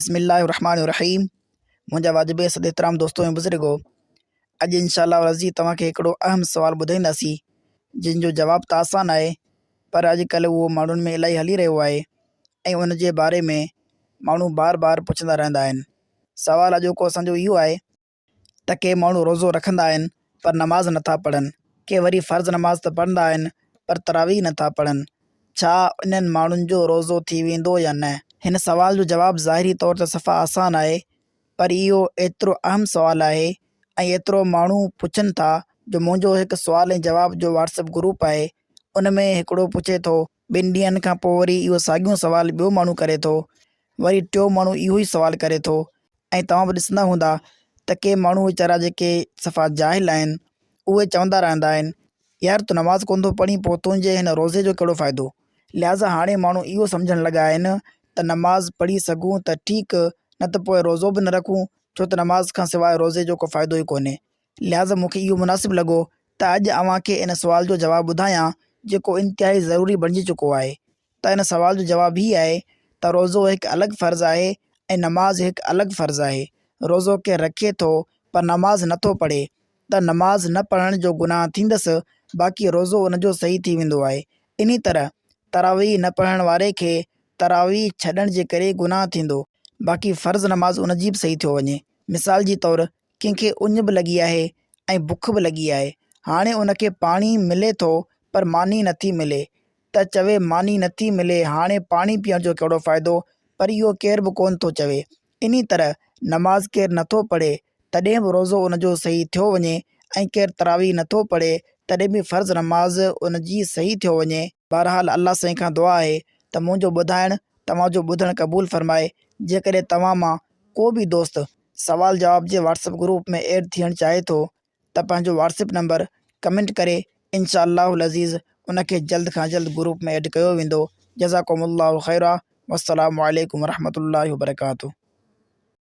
بسم الله الرحمٰن الرحيم منهنجا واجب صد احترام دوستو ۽ بزرگو اڄ انشاء الله العزيز توهان کي هڪڙو اهم سوال ٻڌائينداسين جن جو جواب ته آسان آهي پر اڄ ڪلهه اهو ماڻهن ۾ الاهي هلي رهيو آهي ۽ ان جي باري ۾ ماڻهو بار بار پڇندا رهندا آهن سوال اڄوڪو اسان جو اهو آهي ته ڪي ماڻهو روزو رکندا آهن پر نماز نٿا پڙهن، ڪي وري فرض نماز ته پڙهندا آهن پر تراويح نٿا پڙهن، ڇا انهن ماڻهن جو روزو ٿي ويندو يا نه؟ هن سوال جو جواب ظاهري طور ته صفا آسان آهي پر اهو ايترو اهم سوال آهي ۽ ايترو ماڻهو پڇن ٿا جو منهنجو هڪ سوال ۽ جواب جو واٽس ايپ گروپ آهي ان ۾ هڪڙو پڇي ٿو، ٻن ڏينهن کان پوء وري اهو ساڳيون سوال ٻيو ماڻهو ڪري ٿو، وري ٽيون ماڻهو اهو ئي سوال ڪري ٿو ۽ توهان به ڏسندا هوندا ته ڪي ماڻهو ويچارا جيڪي صفا جاهل آهن اهي چوندا رهندا آهن يار تون نماز ڪونه ٿو پڙهين پوء تنهنجي هن روزي جو ڪهڙو فائدو؟ لهٰذا هاڻي ماڻهو اهو سمجهڻ لڳا آهن ته نماز پڙهي سگهون ته ٺيڪ نه ته پوء روزو به نه رکون ڇو ته نماز کان سواء روزي جو ڪو فائدو ئي ڪونهي. لهٰذا مون کي اهو مناسب لڳو ته اڄ اوهان کي ان سوال جو جواب ٻڌايان جيڪو انتهائي ضروري بڻجي چڪو آهي ته ان سوال جو جواب هي آهي ته روزو هڪ الڳ فرض آهي ۽ نماز هڪ الڳ فرض آهي. روزو ڪير رکي ٿو پر نماز نه ٿو پڙهي ته نماز نه پڙهڻ جو گناهه ٿيندس باقي روزو ان جو صحيح ٿي ويندو آهي. انهي طرح تراويح نه پڙهڻ واري کي تراويح ڇڏڻ جي ڪري گناهه ٿيندو باقي فرض نماز ان جي به صحيح ٿيو وڃي. مثال جي طور ڪنهن کي اڃ به لڳي آهي ۽ بک به لڳي آهي. هاڻي ان کي پاڻي ملي ٿو پر ماني نٿي ملي ته چوي ماني نٿي ملي هاڻي پاڻي پيئڻ جو ڪهڙو فائدو پر اهو ڪير به ڪونه ٿو چوي. انهي طرح نماز ڪير نٿو پڙهي تڏهن به روزو ان جو صحيح ٿيو وڃي ۽ ڪير تراويح نٿو پڙهي تڏهن به فرض نماز ان جي صحيح ٿيو وڃي. بهرحال الله سائين کان دعا آهي ته منهنجو ٻڌائڻ توهان جو ٻڌڻ قبول فرمائي جيڪڏهن توهان مان ڪو به دوست سوال جواب جي واٽس ايپ گروپ ۾ ايڊ ٿيڻ چاهي ٿو ته پنهنجو واٽس ايپ نمبر ڪمينٽ ڪري انشاء الله العزيز ان کي جلد کان جلد گروپ ۾ ايڊ ڪيو ويندو جزاڪم الله خيرا والسلام عليڪم ورحمة الله وبرڪاته.